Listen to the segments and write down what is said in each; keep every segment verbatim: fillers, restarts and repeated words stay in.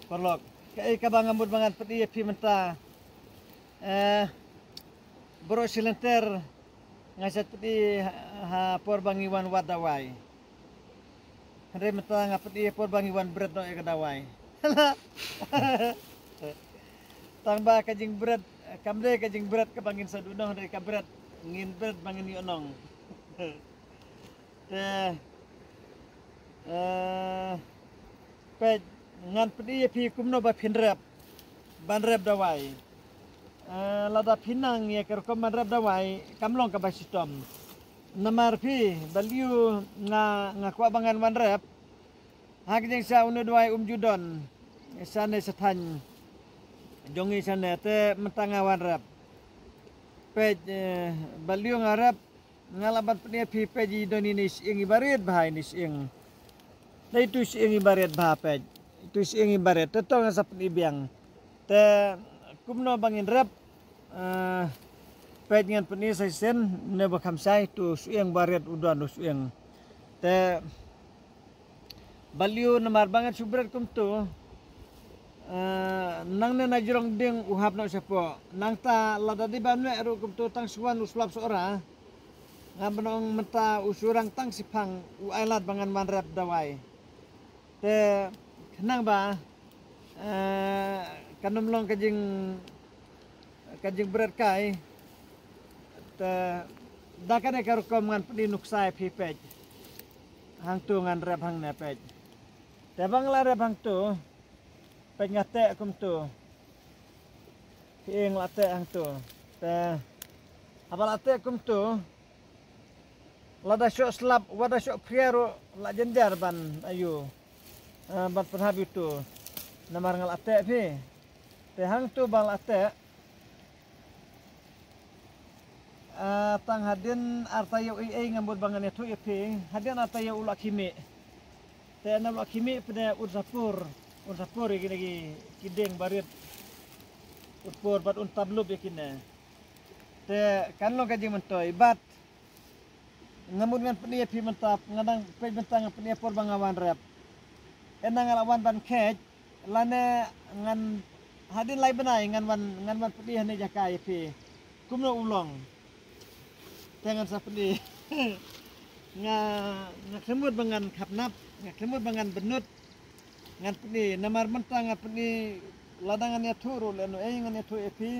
Paralok, kaei kaba nga mut ba ngan pyni ïa phi mynta. Eh, baroh shi lynter nga shait pyni ha, ha por ba ngi wan wad dawai. Hynrei mynta nga pyni ha por ba ngi wan bret noh ïa ka dawai. Tang ba ka jingbret, kam dei ka jingbret kaba ngin sa duhnong, hynrei ka bret, ngin bret ba ngin ïohnong. Te, eh, peit, ngan pyni ïa phi kumno ba phin rep ban rep dawai. Eh, lada phi nang ïa ka rukom ban rep dawai, kam long kaba shitom. Namar phi, balei nga, nga kwah ba ngan wan rep ha ka jingshisha, une u dawai um ju don shane sha thaiñ jong ngi shane, te mynta nga wan rep. Peit, eh, balei nga rep, nga lah ban pyni ïa phi, peit, i don ine i shyieng iba rit bha, ine i shyieng. Dei itu i shyieng iba rit bha, peit. Itu i shyieng iba rit. Te to ngan sa pyni biang. Te kumno ba ngin rep, eh, peit, ngan pyni sa shisien, ne ba kham shai, itu i shyieng ba rit u don, u shyieng. Te balei namar ba ngan shu bret kumto, eh, nangne na jrong ding u hap noh shapoh. Nangta lada dei ban meh ruh kumto, tang shu wan u slap Sohra, nga ban ong mynta u shu rang tang shiphang, u ai lad ba ngan wan rep dawai. Te khnang ba, eh, kan ym long ka jing, ka jingbret kai. Te da kane ka rukom ngan pyni nuksa ïa phi, peit. Hangto ngan rep hangne, peit. Te ba nga la rep hangto, peit, nga teh kumto. Peit, nga la teh hangto. Te haba la teh kumto, lada shoh slap, lada shoh phria ruh, la jynjar ban ïoh, eh, ban pynhap ïa uto. Namar nga la teh, phi. Te hangto ba la teh, ah, tang hadien ar taïew ei ei nga mut ba ngan ïathuh ïa phi. Hadien ar taïew u la khie mih. Te na u la khie mih phi, un sa pur, un sa pur ïa kine ki, ki dieng ba rit. Un pur bad un tablup ïa kine. Te kan long ka jingmyntoi bad nga mut ngan pyni ïa phi mynta, nga dang, peit, mynta ngan pyni ïa por ba nga wan rep. Ynda nga la wan ban kheit, lane ngan, hadien lai bnai ngan wan, ngan wan pyni hangne jaka ïa phi kumno u long. Te ngan sa pyni. Nga, nga khlem mut ba ngan khapnap, nga khlem mut ba ngan bynnud. Ngan pyni, namar mynta ngan pyni, lada ngan ïathuh ruh lano ei ngan ïathuh ïa phi.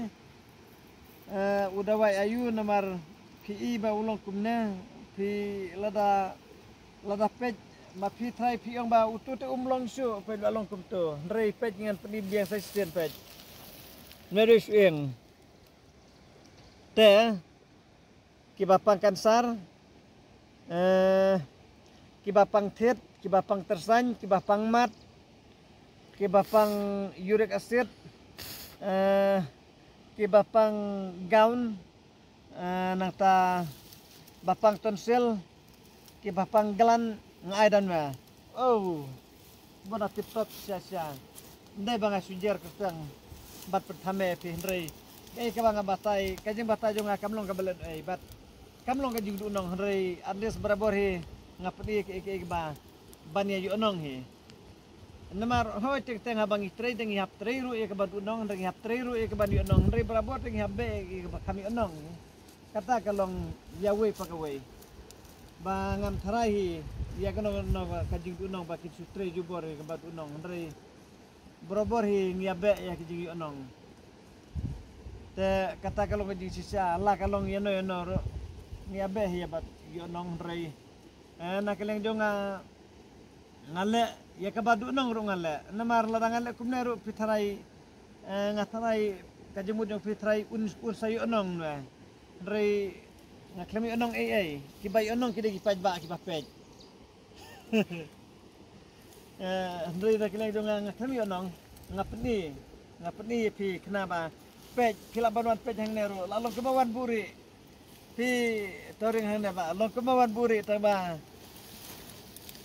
Eh, u dawai aïu, namar phi i ba u long kumne, phi lada, lada peit, ma phi trai phi ong ba uto te um long shuh, peit, ba long kumto. Hynrei peit, ngan pyni biang sa shisien, peit. Ngan ïoh shuh ïeng. Te kiba pang kansar, eh, kiba pang thied, kiba pang tyrsain, kiba pang mat, kiba pang uric acid, eh, kiba pang gout, eh, nangta ba pang tonsil, kiba pang gland, nga ai da nwe. Oh, bun a tip top shisha shisha. Ym dei ba nga shu jer kyrteng bad pynthame ïa phi, hynrei kaei kaba nga batai, ka jingbatai jong nga kam long kaba lehnohei bad kam long ka jingduhnong, hynrei at least barabor hi nga pyni ïa kaei kaei kaba ban ïa ïohnong hi. Namar hooid, teng teng haba ngi trei te ngi hap trei ruh ïa kaba duhnong, hynrei ngi hap trei ruh ïa kaba ïohnong, hynrei barabor te ngi hap beh ïa kaba kham ïohnong. Kata ka long ïa uwei pa kawei. Ba ngam tharai hi ïa kano kano ka jingduhnong ba kin shu trei jubor ïa kaba duhnong, hynrei barabor hi ngi ïa beh ïa ka jingïohnong. Te kata ka long ka jingshisha, la ka long ïano ïano ruh ngi ïa beh ïa ba ïohnong, hynrei, eh, na ka liang jong nga, nga leh ïa kaba duhnong ruh nga leh. Namar lada nga leh kumne ruh phi tharai, eh, nga tharai ka jingmut jong phi tharai un, un sa ïohnong ne. Hynrei nga khlem ïohnong ei ei. Kiba ïohnong ki dei ki paidbah kiba peit. Eh, hynrei na ka liang jong nga, nga khlem ïohnong, nga pyni, nga pyni ïa phi khnang ba peit, phi lah ban wan peit hangne ruh, la long kumba wan buhrieh. Phi to ring hangne ba long kumba wan buhrieh, tang ba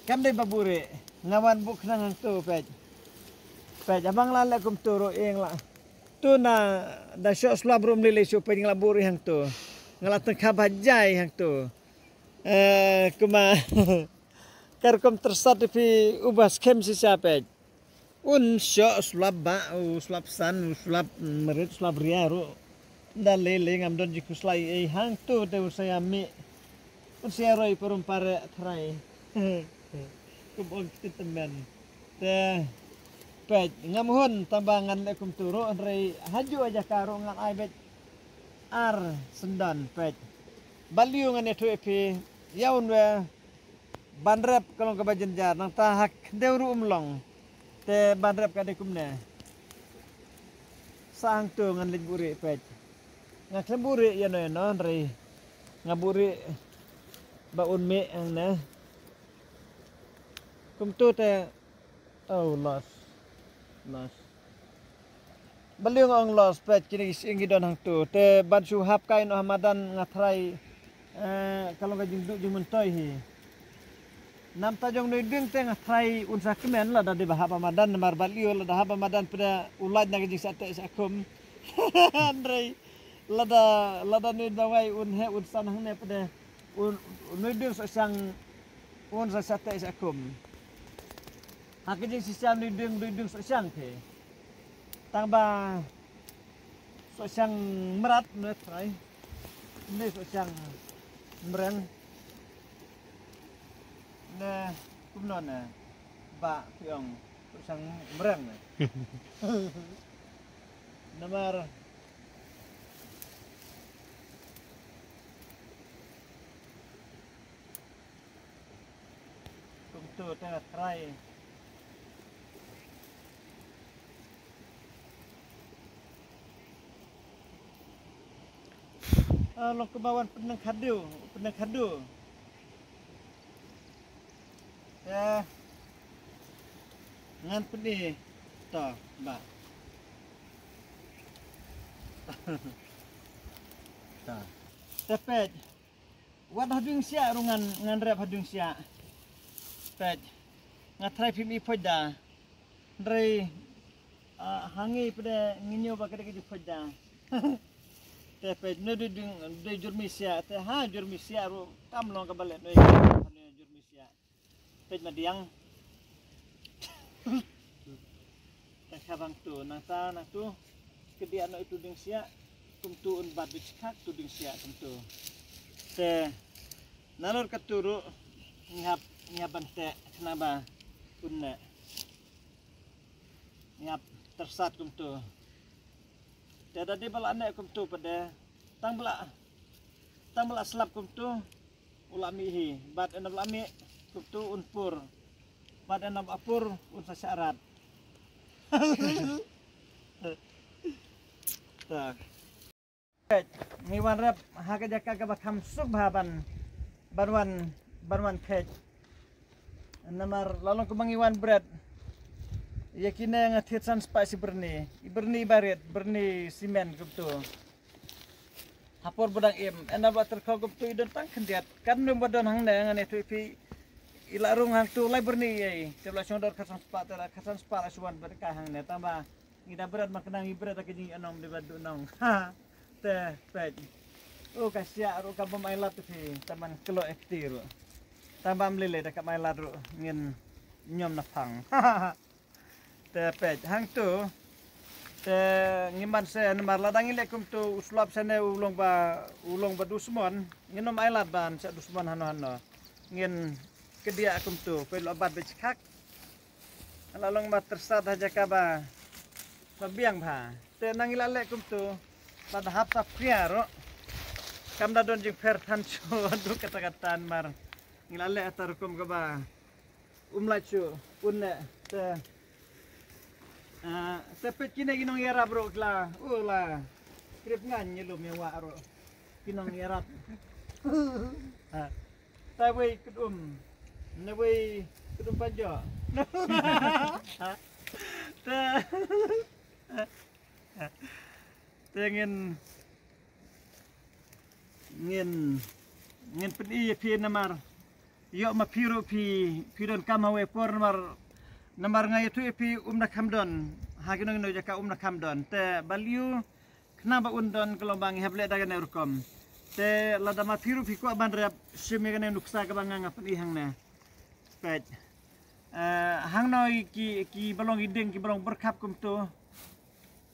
kam dei ba buhrieh. Nga wan buh khnang hangto, peit. Peit, haba nga la leh kumto ruh ïeng la. To na da shoh slap ruh ym lei lei shuh, peit, nga la buhrieh hangto. Nga la tyngkhap ha jai hangto. Eh, kumba ka rukom tyrsat ïa phi uba skhem shisha, peit. Un shoh slap ba, u slap san, u slap merit, slap ria ruh. Da lei lei ngam don jingkhuslai ei hangto te un sa ïa mih. Un sa ïa roi parum pare trai. Kum ong kti temen. Te peit ngam hun tang ba ngan leh kumto ruh hynrei ha ju aja ka ruh ngan ai beit ar sendon peit. Balio ngan ïathuh ïa phi ïa un we ban rep ka long kaba jynjar nangta ha khyndew ruh um long. Te ban rep ka dei kumne. Sa hangto ngan leit buhrieh peit. Nga khlem buhrieh ïano ïano hynrei nga buhrieh ba un mih hangne. Kumto te. Oh, lost. Lost. Balei nga ong lost peit kine ki sing ki don hangto. Te ban shu hap kai noh ha madan nga tharai eh, ka long ka jingduh jingmyntoi hi. Namta jong Nuiding te nga tharai un sa kmen lada dei ba hap ha madan namar balei lada hap ha madan pda u lait na ka jingsahteh sahkum. Hynrei lada lada Nuiding wai un heh un san hangne pda un Nuiding soh siang un sa sahteh sahkum. Ha ka jingshisha Nuiding Nuiding soh siang phi. Tang ba soh siang mrad ne trai. Ne soh siang mreng. Ne kumno ne ba phi ong soh siang mreng ne. Namar kumto te nga trai. Ah, long kumba wan pyneng khadu, pyneng khadu. Eh, ngan pyni to ba. To. Te peit. Wat ha ding siah ruh ngan ngan rep ha ding siah. Peit. Nga trai phim i phoida. Hynrei ah, hangi pde ngi ñiew ba ka dei ka jingphoida. Te peit ne dei ding dei jurmisia te ha jurmisia ruh kam long ka balet ne jurmisia. Peit madiang. Te khabang tu nangta nangtu kediak noh itu ding siah kumtu un bat bit khak tu ding siah kumtu. Te nalor katu ruh ngap ngap ban te kena ba un ne. Ngap tersat kumtu. Te da dei ba la ne kumtu pede tang ba la tang ba la slap kumtu. U la mih hi bad en ba la mih kumtu un pur bad en ba pur un sa sharat. Tak. Ngi wan rep ha ka jaka kaba kham suk bha ban ban wan ban wan khet. Namar la long kumba ngi wan bret. Ïa kine nga thied san spah shi byrni. I byrni barit, byrni simen kumtu. Ha por ba dang im, en ba tyrkhong kumtu i don tang khyndiat. Kan nym ba don hangne ngan ïathuh ïa phi. I la rung hangtu lai byrni ei. Te la shong dor khatsan spah te la khatsan spah la shu wan bad ka hangne tang ba ngi da bret ma khnang ngi bret da ka jingïanom dei ba duh nong. Ha. Te peit. O ka siah ruh ka bym ai lad te phi. Te man kloi ekti ruh. Tang ba ym lei lei da ka ym ai lad ruh ngin ñiom na phang. Te peit hangtu. Te ngim ban se namar lada ngi leh kumtu u slap sene u long ba u long ba dusmon. Ngin ym ai lad ban sa dusmon hano hano. Ngin kdiah kumtu peit lo bat beit khak. La long ba tersat ha jaka ba ba biang bha. Te nang ila leh kumtu lada hap sa phria ruh. Kam da don jingpher than shu du kata kata namar ngi la leh ata rukom kaba um lait shu un ne te ah, te peit kine ki nongïarap ruh ki la u la krip ngan ngi lum ïa wah ruh ki nongïarap. Ah, ta wei kut um na wei kut um panjo. Te te ngin ngin ngin pyni ïa phi namar ïoh ma phi ruh phi phi don kam ha wei por namar namar nga ïathuh ïa phi um da kham don ha kino kino jaka um da kham don te balei u khnang ba un don ka long ba ngi hap leh da kane rukom te lada ma phi ruh phi kwah ban rep shim ïa kane nuksa kaba nga nga pyni hangne. Peit. Eh, hangno i ki, ki ba long i ding, ki ba long byrkhap kumtu.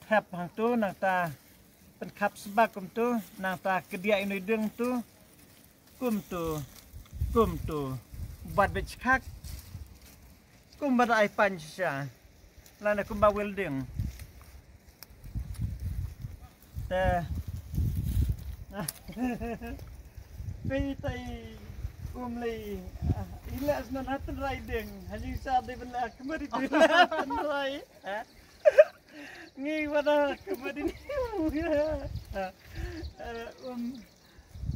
Thep hangtu, nangta pynkhap sbak kumtu, nangta kdiah ino i ding tu. Kumtu, kumtu. Bat bit chkhak. Kumba da ai pan shisha. Lane kumba welding. Te. Pei tai um lei. Ila snan hatan riding. Hajing sa dei ben la kemari tu la hatan rai. Ngi wada kemari ni. Um.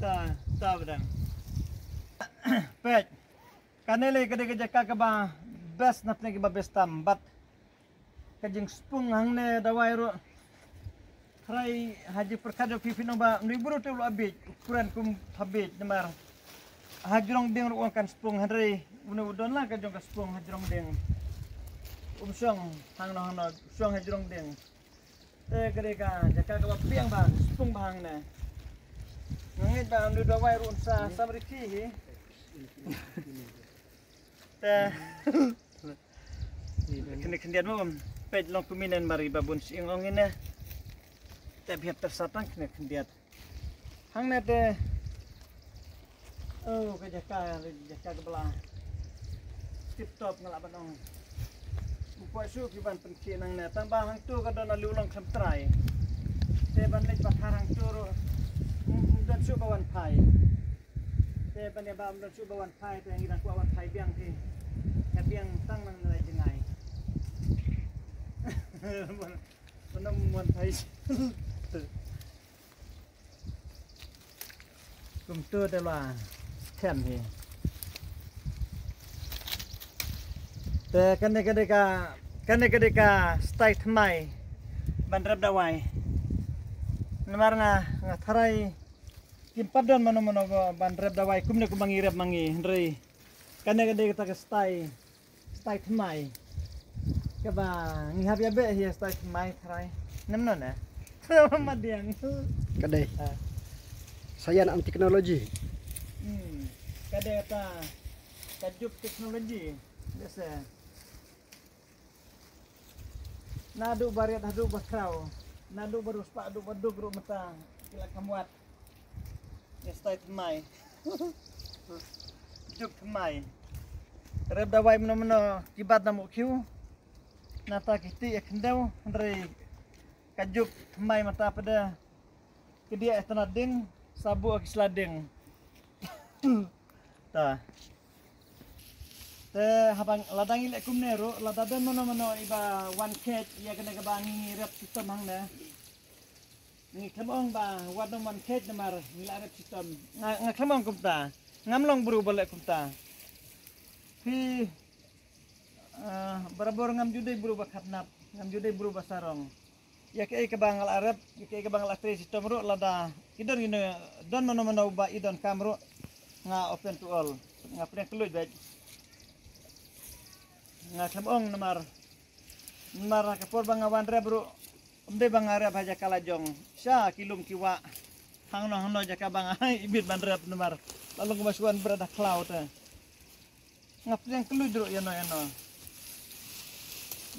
Ta, ta bedang. Peit. Kane lei ka dei ka jaka kaba best na pdeng kiba best tam, bad ka jingspung hangne dawai ruh. Trai haji pyrkhat jong phi phi nong ba nui bru te u la biej, u kren kum ha biej namar. Hajrong ding ruh wan kan spung hynrei une u don la ka jong ka spung hajrong ding. Um shong hangno hangno shong hajrong ding. Te ka dei ka jaka kaba biang ba spung ba hangne. Nga ngeit ba nui dawai ruh sa samriki hi. Te kine khyndiat mo peit long kumne mari ba bun sing ong ine. Te biat tersatang kine khyndiat. Hangne te. Oh, ka jaka, ka jaka kaba la tip top nga lah ban ong. Ym kwah shuh ki ban pynkhih nangne tang ba hangtu ka don a liw long khlem trai. Te ban leit ba thar hangtu ruh. Ym don shuh ba wan phai. Te ban ïa ba ym don shuh ba wan phai te ngi dang kwah wan phai biang te. Ka biang tang nangne la jngai. Ban ym wan phai. Kumtu te la them hi. Te kane ka dei ka, kane ka dei ka style thymmai ban rep dawai. Namar nga, nga tharai kim pat don mano mano ba ban rep dawai kumne kumba ngi rep ma ngi hynrei kane ka dei kata ka style. Style thymmai. Kaba ngi hap ïa beh hi style thymmai tharai. Nem non eh. Madiang. Ka dei. Ah. Science and technology. Hmm. Ka dei kata ka juk technology. Biasa. Naduh ba riat haduh ba khraw. Naduh ba riewspah haduh ba duk ruh mynta ki la kham wad. Ïa style thymmai. Juk thymmai. Rep dawai mano mano ki bat na muh khiew. Nata ki tih ïa khyndew hynrei ka juk thymmai mynta pat de. Ki dei ïa tana ding sa buh ki sla ding. Ta. Te haba lada ngi leh kumne ruh lada don mano mano iba wan khet ïa kane kaba ngi rep shitom hangne. Ngi khlem ong ba wat nym wan khet namar ngi la rep shitom. Nga, nga khlem ong kumta. Ngam long bru ba leh kumta. Phi, ah, barabor ngam ju dei bru ba khatnap, ngam ju dei bru ba sarong. Ïa kaei kaba nga la rep, ïa kaei kaba nga la trei shitom ruh lada i don ino, don mano mano ba i donkam ruh nga open to all. Nga pdiang kylluid beit. Nga khlem ong namar. Namar ha ka por ba nga wan rep ruh ym dei ba nga rep ha jaka la jong. Sha ki lum ki wah. Hangno hangno jaka ba nga ibit ban rep namar la long ba shu wan bret ha khlaw te. Nga pdiang kylluid ruh ïano ïano.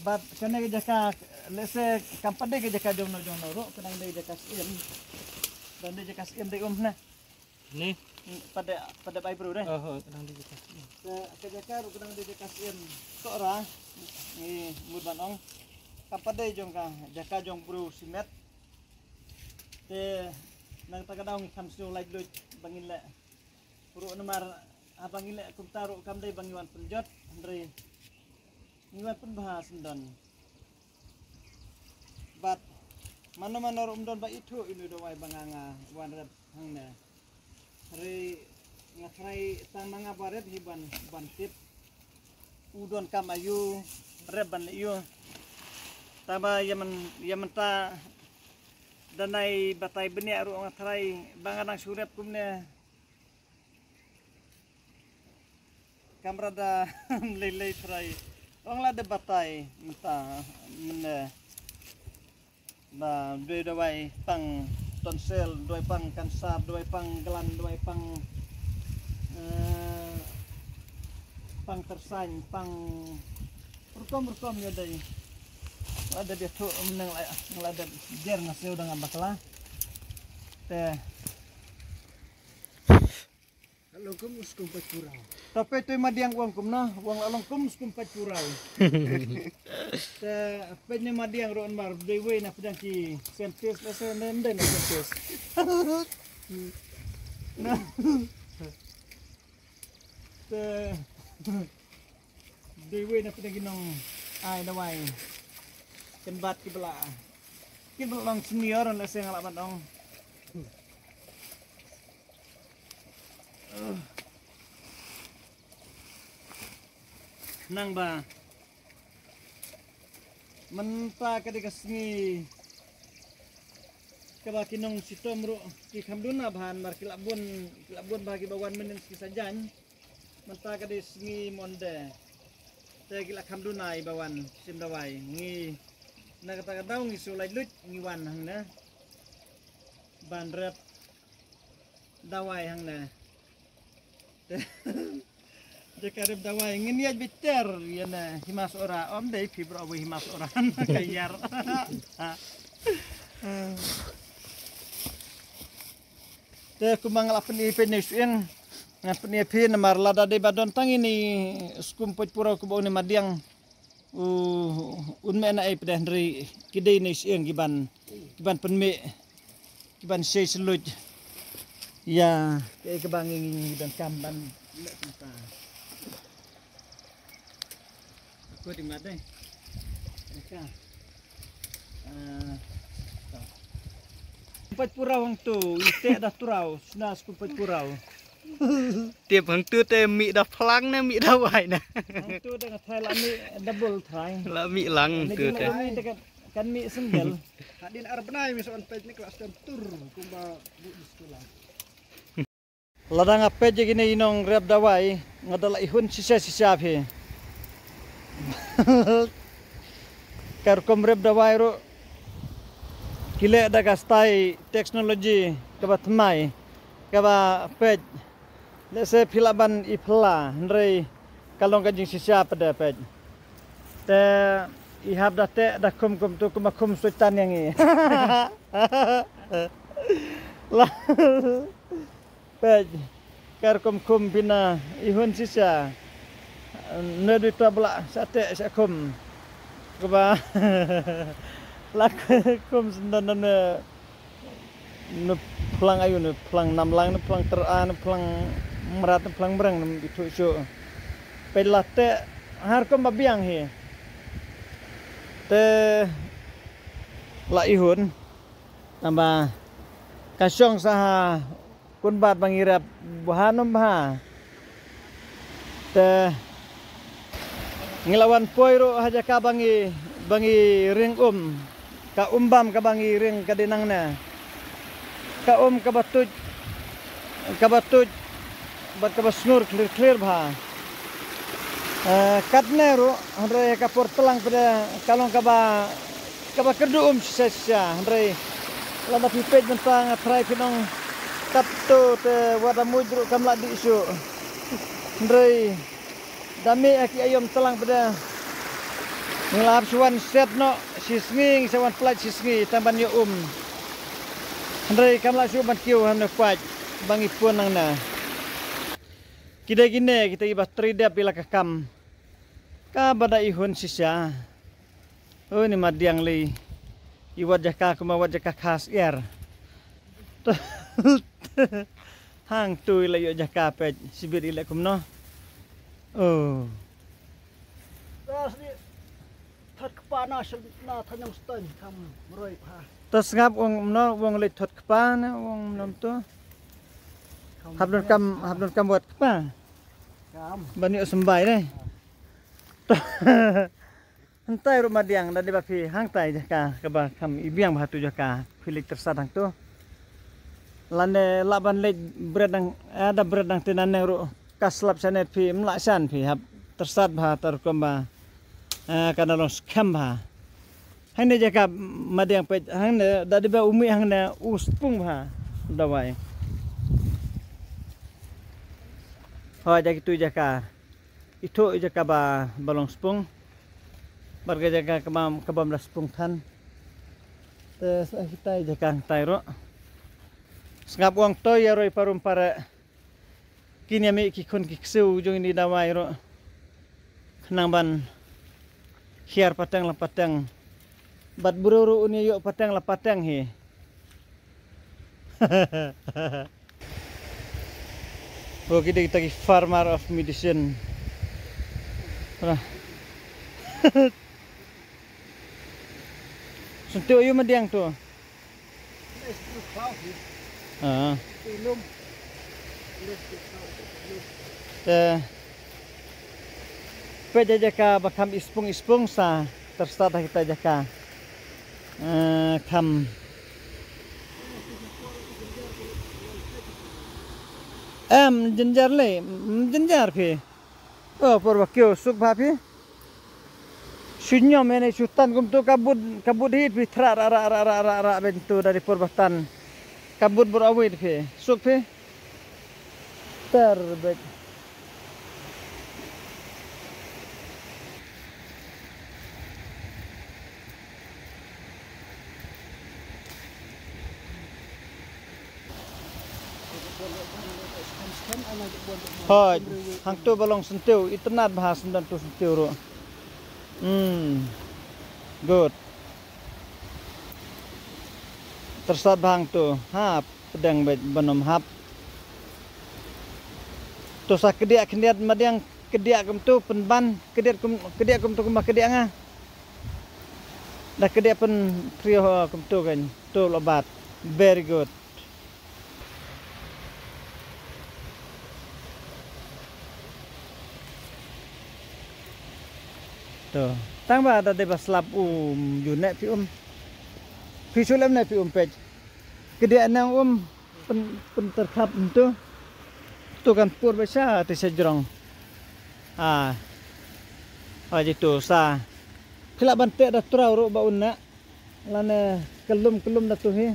Bad kane ka jaka lehse kam pat dei ka jaka jongno jongno ruh ka dang dei jaka syiem. Dang dei jaka syiem dei um ne. Ni. Pat dei, pat dei bai bru dei. Oh, oh, ka dang dei jaka syiem. Ka, ka jaka ruh ka dang dei jaka syiem. Sohra. Ngi mut ban ong. Kam pat dei jong ka jaka jong bru shimet. Te nangta ka daw ngi kham siew laitluid ba ngin leh. Ruh namar haba ngi leh kumta ruh kam dei ba ngi wan pynjot hynrei ngi wan pynbha syndon. Bad mano mano ruh ym don ba ithuh ino dawai ba nga nga wan rep hangne. Hynrei nga tharai tang ma nga ba rep hi ban, ban tip. U donkam aïu rep ban leh aïu. Tang ba ïa myn, ïa mynta da nai batai bniah ruh nga tharai ba nga dang shu rep kumne. Kamra da lei lei trai. Ong la da batai mynta mynne. Ba doi dawai pang tonsil, doi pang kansar, doi pang gland, doi pang, eh, Pang tersain, pang rukom-rukom ïa dei. La da biatu menang la, la da jer na siew dengan bakla. Te Longkum skum pait pura. Tapi tu madiang uang kum na, uang la longkum skum pait pura. Te pait ni madiang ruan mar dei wei na pedang ki sentis la sen den den sentis. Na. Te dei wei na pedang ki nong ai dawai. Ken bat ki bela. Ki bela long senior na seng la ban ong. Nang ba mynta ka dei ka sngi kaba ki nong shitom ruh ki kham duna bha namar ki la bun, ki la bun bha kiba wan mynnin ki sa jan. Mynta ka dei sngi Monday. Te ki la kham duna iba wan shim dawai ngi na kata ka daw ngi shu lait lut ngi wan hangne ban rep dawai hangne. Te ka rep dawai ngin ïa biter ïa ne himas ora om dei phi bro wi himas ora ka yar. Te kumba nga la pyni peit ne shuh ïeng nga pyni phi namar lada dei ba don tang ini skum peit pura kumba une madiang. U un me na ai pdeh ndri ki dei ne shuh ïeng ki ban ki ban pynmih ki ban sei seluj. Ïa kaei kaba ngi ngi ban kam ban leh kumta. Aku di madai. Ka. Pait purau hangtu, ite da turau, sna sku pait purau. Tip hangtu te mi da phlang ne mi da wai ne. Hangtu da ngathai la mi double thrai. La mi lang tu te. Kan mi single. Hadin ar bnai mi soan pait ni kelas tem tur kumba bu di sekolah. Lada nga peit ïa kine i nong rep dawai nga da la ihun shisha shisha phi. Ka rukom rep dawai ruh ki leh da ka stai teknoloji kaba thymmai kaba peit. Lehse phi lah ban i phylla hynrei ka long ka jingshisha pat de peit. Te i hap da teh da khum kumtu kumba khum soitan ïa ngi. La Peit ka rukom khum phi na ihun shisha. Ne dei to ba la sha teh sha khum. Kaba la khum sendon ne ne phlang ayu ne phlang namlang ne phlang tera ne phlang mrat ne phlang mreng ne ithuh shuh. Peit la teh ha rukom ba biang hi. Te la ihun. Tangba ka shong sa ha kun bat ba ngi rep bha num bha. Te ngi la wan poi ruh ha jaka ba ngi ba ngi ring um. Ka um bam kaba ngi ring ka dei nangne. Ka um kaba tuj kaba tuj bad kaba sngur khlir khlir bha. Eh, katne ruh hynrei ka por tlang pdeng ka long kaba kaba kyrduh um shisha shisha hynrei lada phi peit mynta nga tharai phin ong katto te wat da muid ruh kam lah dih shuh. Hynrei da mih ha ki aïom tlang pdeng nga la hap shu wan set noh shisngi ngi sa wan pynlait shisngi tang ban ïoh um. Hynrei kam lah shuh ban kiew hangne pait ba ngi pun nangne. Ki dei kine kita kiba trei dep ïa la ka kam. Kaba da ihun shisha. Oi ni madiang lei. I wat jaka kumba wat jaka khas er. Hangtu i la ïoh jaka peit shibit i leh kumno. Oh. Thot kpa na shel na thanyang stain kam roi pha. Ta sngap wong mno wong leit thot kpa na wong mno to. Hap don kam hap don kam wat kpa. Kam. Ban ïoh sembai dei. Hangtai ruh madiang da dei ba phi hangtai jaka kaba kam i biang ba hatu jaka phi leit tersat hangto. Lane lah ban leit bret dang eh, da bret dang tinan neng ruh ka slap shan phi mlah shan phi hap tersat ba ha ta rukom ba. Eh, ka na long skhem ba. Hangne jaka madiang peit hangne da dei ba u mih hangne u spung ba. Dawai. Hoi jaki tu jaka. Itu i jaka ba, ba long spung. Bad ka jaka ka bym, ka bym da spung than. Te sa kita i jaka hangtai ruh. Sngap u ong to ïa roi parum pare. Kin ïa mih ki khun ki ksiew jong ini dawai ruh. Khnang ban hiar pateng la pateng. Bad briew ruh un ïa ïoh pateng la pateng hi. Oh, kita, kita ki farmer of medicine. Wah. Syntiew aïu madiang to? Ah. Te peit jaka ba kham ispung ispung sa, tersat ha kita jaka. Eh, kham. Em, jynjar lei, jynjar phi. Oh, por ba kiew suk bha phi. Shu ñiom ïa ne shu tan kumtu ka bud, ka bud hi phi, tra ra ra ra ra ra ra ben tu dari por ba tan. Ka bud bor awit phi. Suk phi. Ter bek. Hoi, hangtu ba long syntiew, itynnad bha shen don tu syntiew ruh. Hmm. Good. Tersat bha hangtu. Hap, pdeng beit ban ym hap. Tu sa kdiah khyndiat madiang, kdiah kumtu pynban, kdiah kum, kdiah kumtu kumba kdiah nga. Da kdiah pynphriah kumtu kan. Tu la bat. Very good. To, tang ba da dei ba slap um, ju neh phi um. Phi shu lem neh phi um peit. Kdiah nang um, pyn, pynterkhap um tu. Tu kan pur ba sha, te sha jrong. Ah. Ah, jitu sa. Phi lah ban teh da traw ruh ba un neh. Lane kyllum kyllum da tu hi.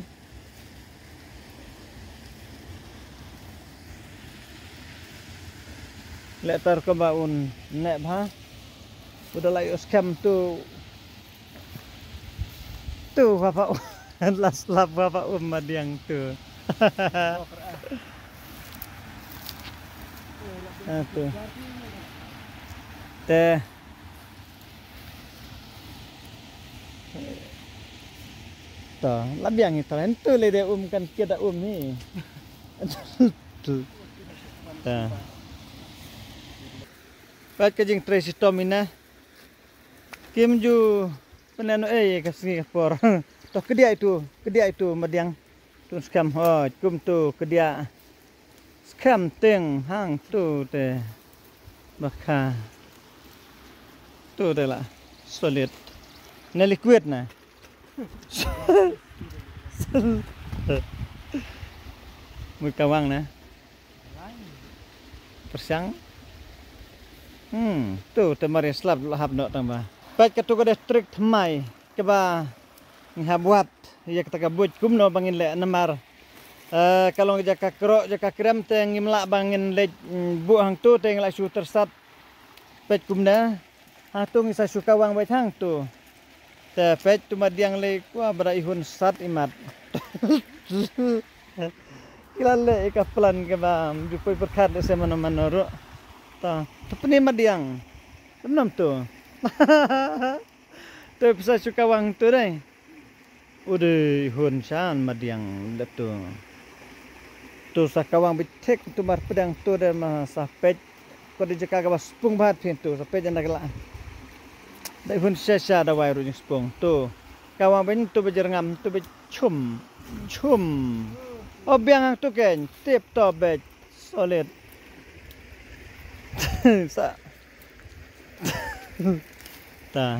Lehtar kumba un neh bha. U da la ïoh skhem tu. Tu bha bha. La slap bha bha um madiang tu. Ah, tu. Te. To, la biang hi trai, tu lei de um kan kit da um hi. Tu. Ta. Pat ka jingtrei shitom ina. Kim ju pynlehnoh ei ka sngi ka por. To kdiah itu, kdiah itu madiang. Tun skhem hoi, kum tu kdiah. Skhem tieng hang tu te. Bakha. Tu te la. Solid. Ne liquid na. Mut kawang na. Pyrshang. Hmm, tu te mar ïa slap la hap noh tang ba. Peit katu ka dei trik thymmai kaba ngi hap wad ïa kata ka buit kumno ba ngin leh namar, eh, ka long jaka kroh jaka krem te ngim lah ba ngin leit, mm, buh hangtu te ngi lah shu tersat. Peit kumne. Hangtu ngi sa shu kawang beit hangtu. Te peit tu madiang lei kwah ba da ihun sat imat. Ki la leh ïa ka plan kaba ym ju poi pyrkhat leh se mano mano ruh. Ta, te pyni madiang. Lem nam tu. Te pisa shu kawang tu dei. U dei hun shan madiang lep tu. Tu sa kawang beit thik tu mar pdeng tu dei ma sa peit. Ko dei jaka kaba spung bad phin tu sa peit anda kala. Dei hun sha sha dawai ruh jingspung tu. Kawang beit tu ba jyrngam tu ba chum. Chum. O biang hang tu ken tip top beit. Solid. Sa. Ta.